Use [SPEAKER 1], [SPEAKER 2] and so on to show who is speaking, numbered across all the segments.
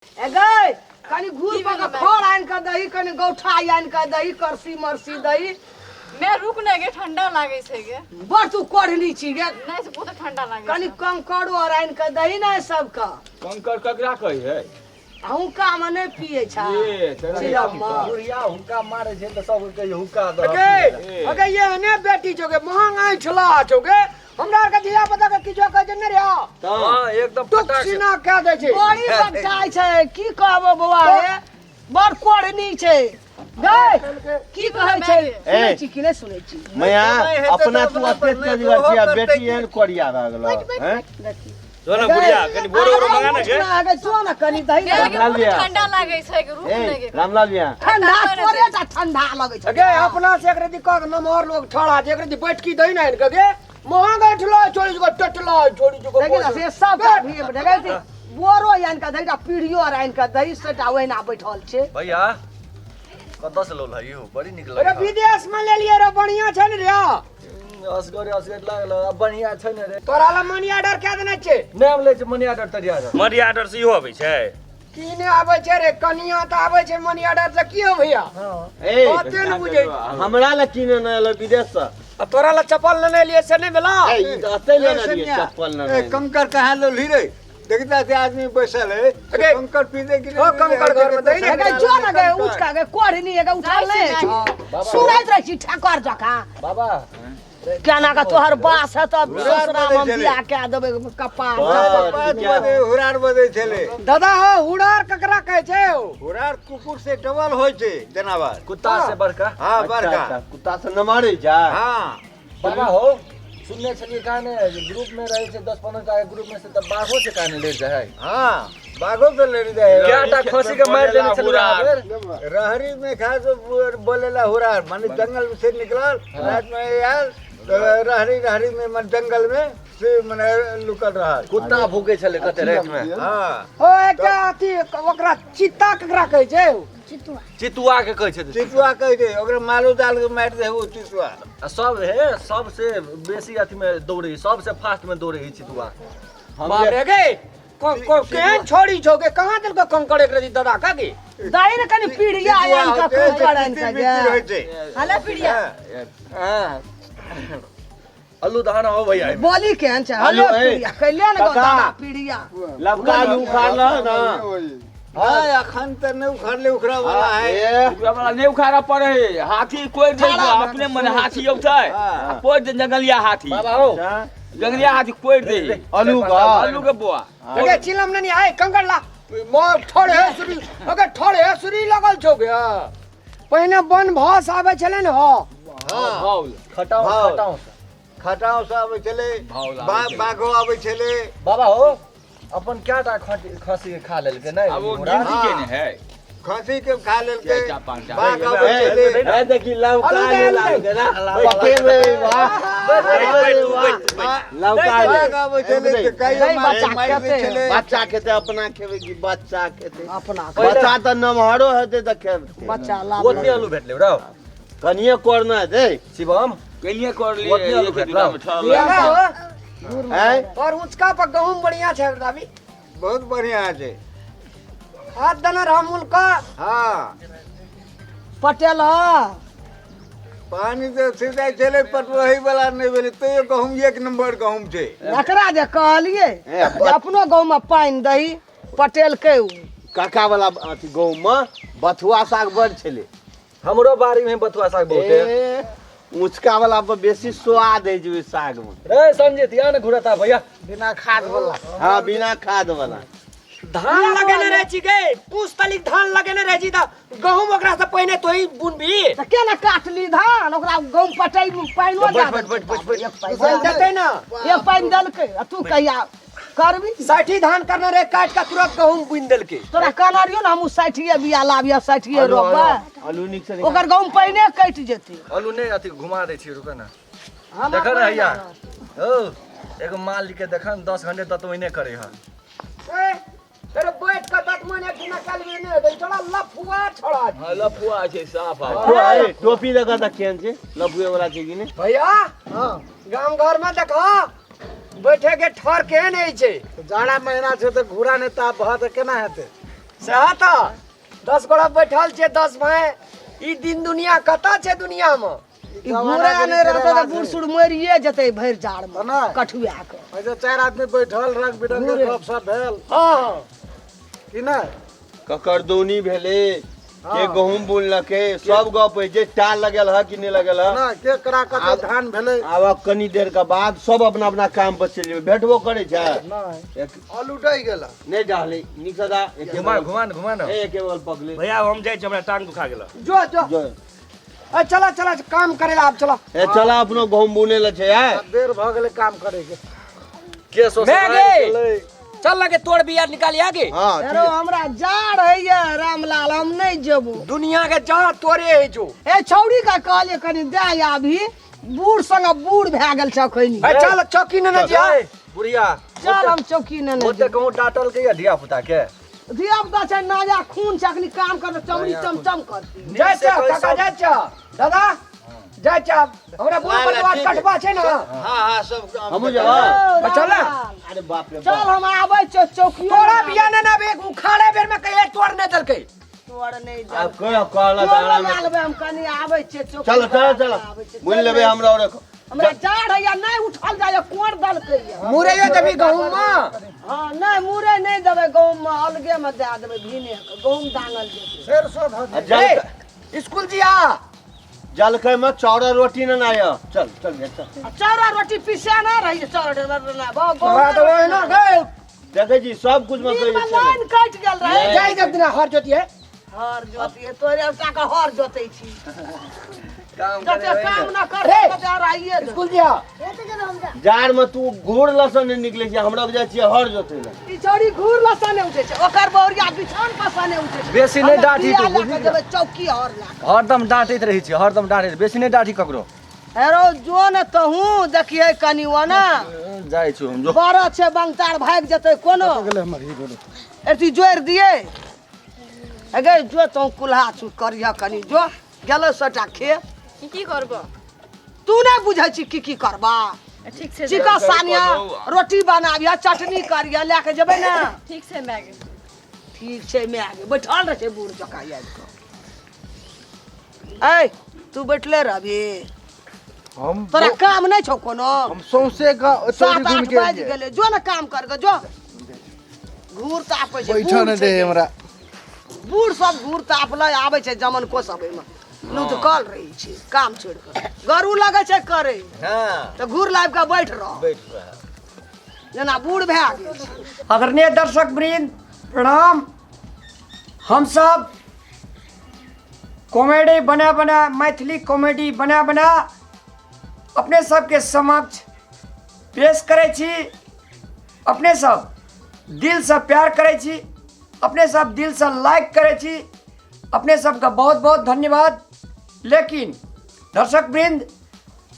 [SPEAKER 1] ए गै, कनि घूर
[SPEAKER 2] की
[SPEAKER 1] पर
[SPEAKER 2] भेलै?
[SPEAKER 1] खर आनि कऽ दही, कनि गौठा आनि कऽ दही, करसी मरसी दही।
[SPEAKER 2] मैं रुक नहि गे, ठंडा लागै छै गे।
[SPEAKER 1] बड़ तू कोढ़नी छी गे।
[SPEAKER 2] नहि से बहुत ठंडा लागै
[SPEAKER 1] कनि
[SPEAKER 2] छै।
[SPEAKER 1] कंकड़ो आर आनि कऽ दही ने सबके।
[SPEAKER 3] कंकड़ ककरा कहै है?
[SPEAKER 1] हुक्का मे नहि पियै छै।
[SPEAKER 3] ए, तोरा
[SPEAKER 1] चिलम मे।
[SPEAKER 4] बुढ़िया हुक्का मारे छै तऽ सब कहै हुक्का दऽ।
[SPEAKER 5] अगे अगे, ये ने बेटी छौ गे, महंग ऐठला छौ गे। हमरा आर के धिया पुता के किछो कहै छै नहि रे।
[SPEAKER 4] हँ, एकदम
[SPEAKER 5] टुक
[SPEAKER 4] फटाक से।
[SPEAKER 5] सीना कए दै छै।
[SPEAKER 1] बड़ी बच्चा छै, की कहबो बौआ रे, बड़ कोढ़नी छै गै। की कहै छै, सुनै छी कि नहि सुनै छी?
[SPEAKER 6] मैया, अपना तू अते तेजगर छी आ बेटी एहन कोरिया भए गेलो हैं।
[SPEAKER 1] देखी।
[SPEAKER 7] जो ना बुढ़िया, कनि बोरो ओरो मंगा ने गे।
[SPEAKER 1] आगे जो ने, कनि दही।
[SPEAKER 2] गे,
[SPEAKER 6] रामलाल
[SPEAKER 2] बहुत
[SPEAKER 6] भैया।
[SPEAKER 2] ठंडा लागै छै गे, रुक
[SPEAKER 6] ए
[SPEAKER 2] नहि गे।
[SPEAKER 6] रामलाल भैया,
[SPEAKER 1] ठंडा तोरे टा ठंडा लगै छै।
[SPEAKER 5] अगे, अपना से एक रति कह नमहर लोग ठड़ा छै, एक रति बैठकी दही ने आनि के गे। महंग ऐठला छोड़ी जो टटला छोड़ी जो।
[SPEAKER 1] देखी ने, से सब भी देखै छी। बोरो आनि कऽ दही, पीढ़ियो आर आनि कऽ दही, सेटा ओहिना बैठल छै।
[SPEAKER 4] भैया, कतऽ से लौल है यौ? बड़ी नीक
[SPEAKER 5] अरे
[SPEAKER 4] लगै।
[SPEAKER 5] विदेश में ले लिए रे, बढ़िया छै ने रे।
[SPEAKER 4] असगरे असगरे लागल आ बढ़िया छै ने रे।
[SPEAKER 5] तोरा ला मनी ऑर्डर कए देने छै।
[SPEAKER 4] नहि, हम लै छै मनी ऑर्डर तरिया।
[SPEAKER 7] मनी ऑर्डर से इहो अबै छै?
[SPEAKER 5] की नहि आबै छै रे? कनिया तऽ आबै छै मनी ऑर्डर से। की हो भैया?
[SPEAKER 6] ए,
[SPEAKER 5] बाते ने बुझै छी।
[SPEAKER 6] हमरा लए किने नहि एलो विदेश से?
[SPEAKER 5] आ तोरा ला चप्पल लेने लिए से नहि भेला?
[SPEAKER 6] ए, ई तऽ अतै लेने रहियै चप्पल
[SPEAKER 8] ए
[SPEAKER 6] लेने।
[SPEAKER 8] कंकड़ कहाँ लोलही रे? देखता से आदमी बैसल है।
[SPEAKER 5] अगे,
[SPEAKER 8] कंकड़ पीते कि
[SPEAKER 5] ओ कंकड़ घर में दही ने।
[SPEAKER 1] गे जो ने गे, उठ कऽ गे कोढ़नी, गे उठल नहि छै, सुनैत रहै छी ठेकर जकाँ।
[SPEAKER 4] बाबा।
[SPEAKER 1] केना कऽ तोहर बास है तऽ
[SPEAKER 8] हुरार
[SPEAKER 1] ससुरामे
[SPEAKER 8] बजै
[SPEAKER 1] हम
[SPEAKER 8] छलै।
[SPEAKER 1] बियाह कए देबै कपार।
[SPEAKER 8] पाँच बजे हुरार बजै छलै।
[SPEAKER 5] दादा हो, हुड़ार ककरा कहै छै हो?
[SPEAKER 8] हुरार कुकुर से डबल होइ छै जनावर।
[SPEAKER 4] कुत्ता से बड़का।
[SPEAKER 8] हँ,
[SPEAKER 6] अच्छा,
[SPEAKER 8] बड़का।
[SPEAKER 6] अच्छा, कुत्ता से न मारै छै।
[SPEAKER 8] हँ।
[SPEAKER 4] बाबा हो, सुनने छलियै कहानी जे ग्रुप में रहै छै 10-15 टा ग्रुप में से, तऽ बाघो से कहानी लड़ि जाइ है।
[SPEAKER 8] हँ, बाघो से लड़ि जाइ है।
[SPEAKER 4] कए टा खसी के मारि देने छलै अहाँ बेर?
[SPEAKER 8] रहरी में खास बोलेला हुरार, माने जंगल से निकलल रात में आयल तऽ रहरी रहरी में, माने जंगल में से माने लुकल रहल।
[SPEAKER 4] कुत्ता भूकै छलै कते राति में।
[SPEAKER 8] हँ।
[SPEAKER 5] हो, एकटा अथी ओकरा चित्ता ककरा कहै छै हो?
[SPEAKER 4] चितुआ के कहै छै।
[SPEAKER 8] चितुआ कहै छै ओकरा, मालो जाल के मारि दे ओ चितुआ।
[SPEAKER 4] आ सब हे, सबसे बेसी अथी में दौड़े, सबसे फास्ट में दौड़े है चितुआ।
[SPEAKER 5] बाप रे गे, केहन छोड़ी छौ गे? कहाँ देलको कंकड़ एक रति दादा का गे?
[SPEAKER 1] दही ने कनि पीढ़िया आनि कऽ, कंकड़ आनि कऽ गे।
[SPEAKER 8] होइ छै।
[SPEAKER 2] हले पिड़िया।
[SPEAKER 8] हँ।
[SPEAKER 4] आलू दहाना हो भैया एहिमे।
[SPEAKER 1] बोली केहन छै?
[SPEAKER 6] आलू,
[SPEAKER 1] हलो
[SPEAKER 6] ए,
[SPEAKER 1] पीढ़िया कैले ने गो।
[SPEAKER 6] काका।
[SPEAKER 1] दादा, पीढ़िया।
[SPEAKER 6] लबका आलू उखाड़ल ना?
[SPEAKER 8] हँ, अखन तऽ नहि उखड़ले, उखड़ा वाला है।
[SPEAKER 6] ए,
[SPEAKER 3] ओकरा वाला नहि उखाड़ऽ पड़े है, हाथी कोइ दे। अपने मने हाथी औतै आ कोइ दे, जंगलिया हाथी।
[SPEAKER 4] बाबा हो।
[SPEAKER 3] जंगलिया हाथी कोइ दे।
[SPEAKER 6] आलू का
[SPEAKER 3] आलू के बोआ।
[SPEAKER 5] अगे चिलम ने आए, कंकड़ ला। मोर ठोड़ है सुरी, अगे ठोड़ है सुरी लगल छौ गे। पहिने वन भस आबै छलै ने हो?
[SPEAKER 8] हँ।
[SPEAKER 3] भाउल।
[SPEAKER 4] खटाउ।
[SPEAKER 8] भाउल।
[SPEAKER 4] खटाउ।
[SPEAKER 8] खटाउ से आबै छलै।
[SPEAKER 3] भाउल आबै छलै।
[SPEAKER 8] बाघो आबै छलै।
[SPEAKER 4] बाबा हो, अपन कए टा खसी के खा लेलकै नहि?
[SPEAKER 3] आब ओ
[SPEAKER 4] घोड़ा?
[SPEAKER 3] गिनती के ने है।
[SPEAKER 8] खसी के खा लेलकै।
[SPEAKER 3] चारिटा पाँचटा।
[SPEAKER 8] बाघ आबै छलै।
[SPEAKER 6] ए, देखी लवका
[SPEAKER 5] आलू दे,
[SPEAKER 6] आलू
[SPEAKER 5] आलू
[SPEAKER 6] लाल
[SPEAKER 5] दे।
[SPEAKER 6] के ना पकेबै, वाह।
[SPEAKER 3] बैठ, बैठ, तू बैठ, तू बैठ।
[SPEAKER 6] लवका आलू।
[SPEAKER 8] बाघ आबै छलै तऽ गाइयो
[SPEAKER 1] नहीं,
[SPEAKER 8] मारि
[SPEAKER 1] बच्चा
[SPEAKER 8] मारि दै
[SPEAKER 1] खेतै।
[SPEAKER 8] छलै।
[SPEAKER 6] बच्चा खेतै? अपना खेबै कि बच्चा खेतै?
[SPEAKER 1] अपना।
[SPEAKER 6] बच्चा तऽ नमहरो हेतै तऽ खेतै।
[SPEAKER 1] बच्चा ला।
[SPEAKER 4] ओतने आलू भेटलै रौ?
[SPEAKER 6] कनिये कोरना हेतै।
[SPEAKER 4] शिवम।
[SPEAKER 3] कनिये कर लिए।
[SPEAKER 4] ओतने आलू
[SPEAKER 3] एक
[SPEAKER 4] भेटलौ?
[SPEAKER 3] दूटा मे ठहरल।
[SPEAKER 5] दादा हो।
[SPEAKER 6] हैं।
[SPEAKER 5] और ऊंचका पर गहूम बढ़िया छै दादी?
[SPEAKER 8] बहुत बढ़िया छै।
[SPEAKER 5] हाथ देने रह मूल का।
[SPEAKER 8] हँ।
[SPEAKER 1] पटेल ह।
[SPEAKER 8] पानी तऽ सिंचाइ छलै, पटवही वाला नहि भेलै, तैयो गहूम एक नंबर गहूम छै।
[SPEAKER 1] एकरा जे कहलियै
[SPEAKER 6] ए,
[SPEAKER 1] जे अपनो गाँवमे पानि दही, पटेलकै उ।
[SPEAKER 6] काका वाला अथी गहूम मे बथुआ साग बड़ छलै।
[SPEAKER 4] हमरो बाड़ी में बथुआ साग बहुत है।
[SPEAKER 6] ए, ऊँचका वाला पर बेसी स्वाद है छै ओहि साग मे।
[SPEAKER 4] रे संजीत, या ने घुरता भैया।
[SPEAKER 5] बिना खाद वाला।
[SPEAKER 6] हाँ, बिना खाद वाला।
[SPEAKER 5] धान लगेने रहै छी गे, पूस तलिक धान लगेने रहै छी तऽ गहूम ओकरा से पहिने तोही बुनबी।
[SPEAKER 1] तऽ केना काटली धान? ओकरा गहूम पटै पानिओ दए।
[SPEAKER 4] बैठ, बैठ, बैठ, बैठ।
[SPEAKER 1] एक पानि
[SPEAKER 5] पानि देतै ने।
[SPEAKER 1] एक पानि देलकै आ तू कहिया करबी?
[SPEAKER 5] 60 धान करने रहे, काटि कऽ तुरंत गहूम बुनि देलकै।
[SPEAKER 1] तोरा कहने रहियो ने, हमहूँ 60 बिया लाबिया, 60 रोपबै।
[SPEAKER 6] आलू नीक से।
[SPEAKER 1] ओकर गहूम पानिए कटि जेतै।
[SPEAKER 4] आलू नहि, अथी घुमा दै छी, रुक ने।
[SPEAKER 1] हम
[SPEAKER 4] देख ने
[SPEAKER 1] अपना
[SPEAKER 4] हैया हो, एगो माल के देख ने, 10 घंटे दतमैने करे हन।
[SPEAKER 5] ए, तेरे बैठ कऽ दतमैन एक दिना काल्हि नहि हेतै, छोड़ा लफुआ छोड़ा।
[SPEAKER 3] हँ, लफुआ छै साफ आब।
[SPEAKER 6] टोपी लगा तऽ केहन छै, लफुए वाला छै कि नहि?
[SPEAKER 5] भैया, गाम घर में देखो, बैठे के ठर केहन होइ छै?
[SPEAKER 9] जाड़ा महीना छै तऽ घूरा नहि ताप भऽ तऽ केना हेतै?
[SPEAKER 5] सएह तऽ 10 गोरा बैठल छै 10 भाय ई दिन दुनिया कतऽ छै दुनिया मे
[SPEAKER 1] ई बूढ़ा नहि रहतै तऽ बूढ़ सूढ़ मरिए जेतै भरि जाड़ मे कठुआ के।
[SPEAKER 8] ऐसे 4 आदमी बैठल रंग बिरंग के गप सप भेल।
[SPEAKER 5] हाँ
[SPEAKER 8] कि नहि?
[SPEAKER 6] ककर दौनी भेलै, के गहूम बुनलकै, सब गप होइ छै। टाल लगल है कि नहि लगल है
[SPEAKER 8] ना के करा कते धान भेलै।
[SPEAKER 6] आब कनी देर के बाद सब अपना अपना काम पर चलि जेबै। भेटबो करै छै?
[SPEAKER 8] नहि। आलू डहि गेल।
[SPEAKER 6] नहि डहलै नीक से दा।
[SPEAKER 4] घुमा घुमा घुमा न।
[SPEAKER 6] एके बगल पकड़े।
[SPEAKER 7] भैया हम जाइ छी, हमरा टांग दुखा गेल।
[SPEAKER 5] जो जो ए चला चला काम करे ला, आब चला।
[SPEAKER 6] ए चला अपनो गहूम बुने ला छै।
[SPEAKER 8] देर भ गेलै काम करे के।
[SPEAKER 4] के
[SPEAKER 5] मैं चल लगे तोड़ बिया निकाली आगे।
[SPEAKER 6] हां
[SPEAKER 1] अरे हमरा जाड़ हैया रामलाल, हम नहीं जेबो।
[SPEAKER 5] दुनिया के जाड़ तोरे है जो।
[SPEAKER 1] ए छौड़ी का कहलिए कनी दे आबी, बूढ़ संग बूढ़ भए गेल छै अखनी।
[SPEAKER 5] ए चल चौकी ने जिया
[SPEAKER 4] बुढ़िया।
[SPEAKER 1] चल हम चौकी ने
[SPEAKER 4] ओते कहूं डांटल के या धिया पुता के?
[SPEAKER 1] धिया पुता छै नया खून छै, अखनी काम कर चमड़ी चमचम करती।
[SPEAKER 5] जाय छ काका, जाय छ दादा, जाय छ। हमरा बूढ़ परिवार कटबा छै ना।
[SPEAKER 8] हां हां सब
[SPEAKER 6] हमहु जाब।
[SPEAKER 5] चल ना।
[SPEAKER 6] अरे बाप रे,
[SPEAKER 1] चल हम आबै छ चौकी।
[SPEAKER 5] तोरा बिया ने ना बे उखाड़े बेर में कहिए तोड़ ने देलकै।
[SPEAKER 1] तोड़ नहीं
[SPEAKER 6] आब कह कहला
[SPEAKER 1] दादा हम कनी आबै छ चौकी।
[SPEAKER 6] चल चल चल बुन लेबै हमरा और।
[SPEAKER 1] हमरा जाड़ है या नहीं उठल जाय, कोर दलकै
[SPEAKER 5] मुरैयो देबी गहूम में?
[SPEAKER 1] हां नहीं मुरै नहीं देबै गहूम में, अलगे में दए देबै भीने के, गहूम दांगल जेतै।
[SPEAKER 8] सरसों ध
[SPEAKER 5] स्कूल जिया
[SPEAKER 6] जलखै में चावल रोटी न आया। चल चल चल।
[SPEAKER 1] चावल रोटी पिसा ना रही, चावल रोटी ना
[SPEAKER 5] तोरा तो ओहिना गए।
[SPEAKER 6] देखै छी सब कुछ में
[SPEAKER 1] कहि लाइन कटि गेल रहे।
[SPEAKER 5] जाय जब दिना हर जोती है।
[SPEAKER 1] हर जोती है तोरे एउटा के हर जोतै छी।
[SPEAKER 4] काम
[SPEAKER 1] जते काम न कर तते रहिए
[SPEAKER 5] स्कूल जिया।
[SPEAKER 6] जाड़ में तू घूर लसन नहीं निकले छी, हमरा जाइ छी हर जोतै ला।
[SPEAKER 1] ई छौड़ी घूर लसन नहीं उठै छै, ओकर बौरिया बिछान पर सने उठै छै।
[SPEAKER 4] बेसी नहीं डांटी तू, बुझली?
[SPEAKER 1] जेबै चौकी हर ला।
[SPEAKER 4] हरदम डांटैत रहै छी, हरदम डांटैत, बेसी नहीं डांटी ककरो।
[SPEAKER 1] हेरो जो ने तहु देखिए कनी ओना
[SPEAKER 4] जाइ छी हम जो।
[SPEAKER 1] बड़ छै बंगतार भागि जेतै कोनो। एती जोड़ि दिए अगे जो तहु कुल्हा छु करिह कनी जो गेलो सटा खे।
[SPEAKER 2] की की करबो
[SPEAKER 1] तू नहीं बुझै छी की की करबा?
[SPEAKER 2] ठीक छै
[SPEAKER 1] चिकन सानिया रोटी बनाबिह, चटनी करिह, लए के जेबै ने।
[SPEAKER 2] ठीक छै माय गे।
[SPEAKER 1] ठीक छै माय गे, बैठल रहै छै बूढ़ जकाँ आबि कऽ। ऐ तू बैठले रहबी?
[SPEAKER 8] हम
[SPEAKER 1] तोरा काम नहीं छौ कोनो?
[SPEAKER 8] हम सौंसे गाँव
[SPEAKER 1] 7 8 बाजि गेलै, जो ने काम कर गे जो। घूर तापै छै,
[SPEAKER 8] बैठल नहि दे हमरा।
[SPEAKER 1] बूढ़ सब घूर तापलै आबै छै जमन को सब एहिमे लुधकल रहै छै काम छोड़ि कऽ। गरू लगै छै करै तऽ घूर लाबि कऽ बैठ रह, जेना बूढ़ भए गेल छै।
[SPEAKER 5] आदरणीय दर्शक वृंद प्रणाम। हम सब कॉमेडी बना बना, मैथिली कॉमेडी बना बना अपने सबके समक्ष पेश करै छी। अपने सब दिलसँ प्यार करै छी, अपने सब दिलसँ लाइक करै छी, अपने सबके बहुत बहुत धन्यवाद। लेकिन दर्शक वृंद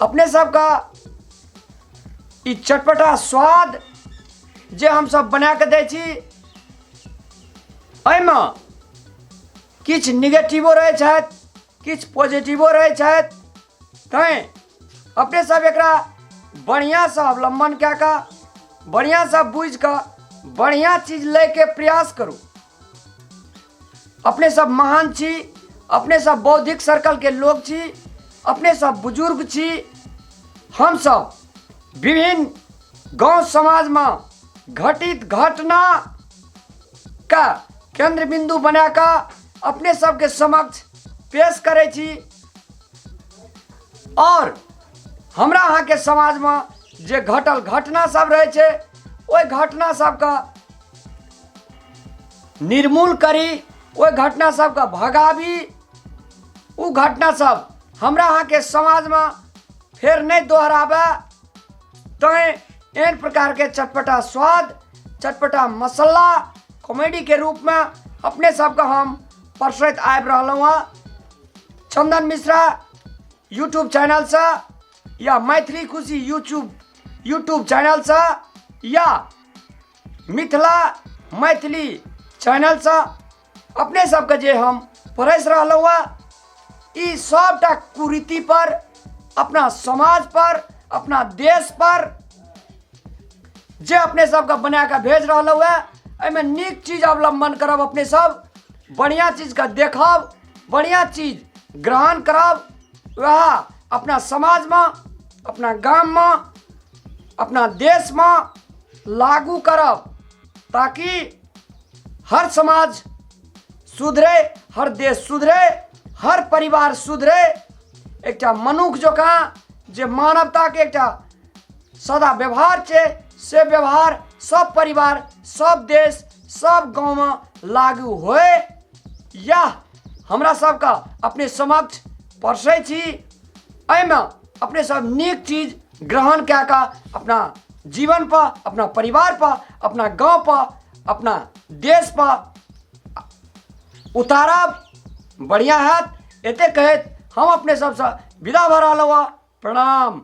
[SPEAKER 5] अपने सबका ई चटपटा स्वाद जे हम सब बना के दै छी एहिमे किछु निगेटिवो रहै छथि, किछु पॉजिटिवो रहै छथि। तैँ अपने सब एकरा बढ़िआँसँ अवलम्बन कए कऽ, बढ़िआँसँ बुझि कऽ, बढ़िआँ चीज लैके प्रयास करू। अपने सब महान छी, अपने सब बौद्धिक सर्कलके लोक छी, अपने सब बुजुर्ग छी। हम सब विभिन्न गाँव समाजमे घटित घटना का केन्द्र बिन्दु बना कऽ अपने सबके समक्ष पेश करै छी। और हमरा अहाँके समाजमे जे घटल घटना सब रहै छै ओहि घटना सबके निर्मूल करी, ओहि घटना सबके भगाबी। ओ घटना सब हमरा अहाँके समाजमे फेर नहि दोहराबै। तैँ एहन प्रकारके चटपटा स्वाद, चटपटा मसाला कॉमेडीके रूपमे अपने सबके हम परसैत आबि रहलहुँ हँ। चंदन मिश्रा यूट्यूब चैनलसँ या मैथिली खुशी यूट्यूब चैनलसँ या मिथिला मैथिली चैनलसँ अपने सबके जे हम परसि रहलहुँ हँ ई सबटा कुरीति पर, अपना समाज पर, अपना देश पर जे अपने सबके बना कऽ भेज रहलहुँ हँ, एहिमे नीक चीज अवलम्बन करब, अपने सब बढ़िआँ चीजके देखब, बढ़िआँ चीज ग्रहण करब, वएह अपना समाजमे, अपना गाममे, अपना देशमे लागू करब, ताकि हर समाज सुधरे, हर देश सुधरे, हर परिवार सुधरे। एकटा मनुख जकाँ जे मानवताके एकटा सदा व्यवहार छै, से व्यवहार सब परिवार, सब देश, सब गाँवमे लागू होय। यह हमरा सबके अपने समक्ष परसै छी। एहिमे अपने सब नीक चीज ग्रहण कए कऽ अपना जीवन पर, अपना परिवार पर, अपना गाँव पर, अपना देश पर उतारब, बढ़िआँ हैत। एते कहैत हम अपने सबसँ विदा भऽ रहलहुँ। प्रणाम।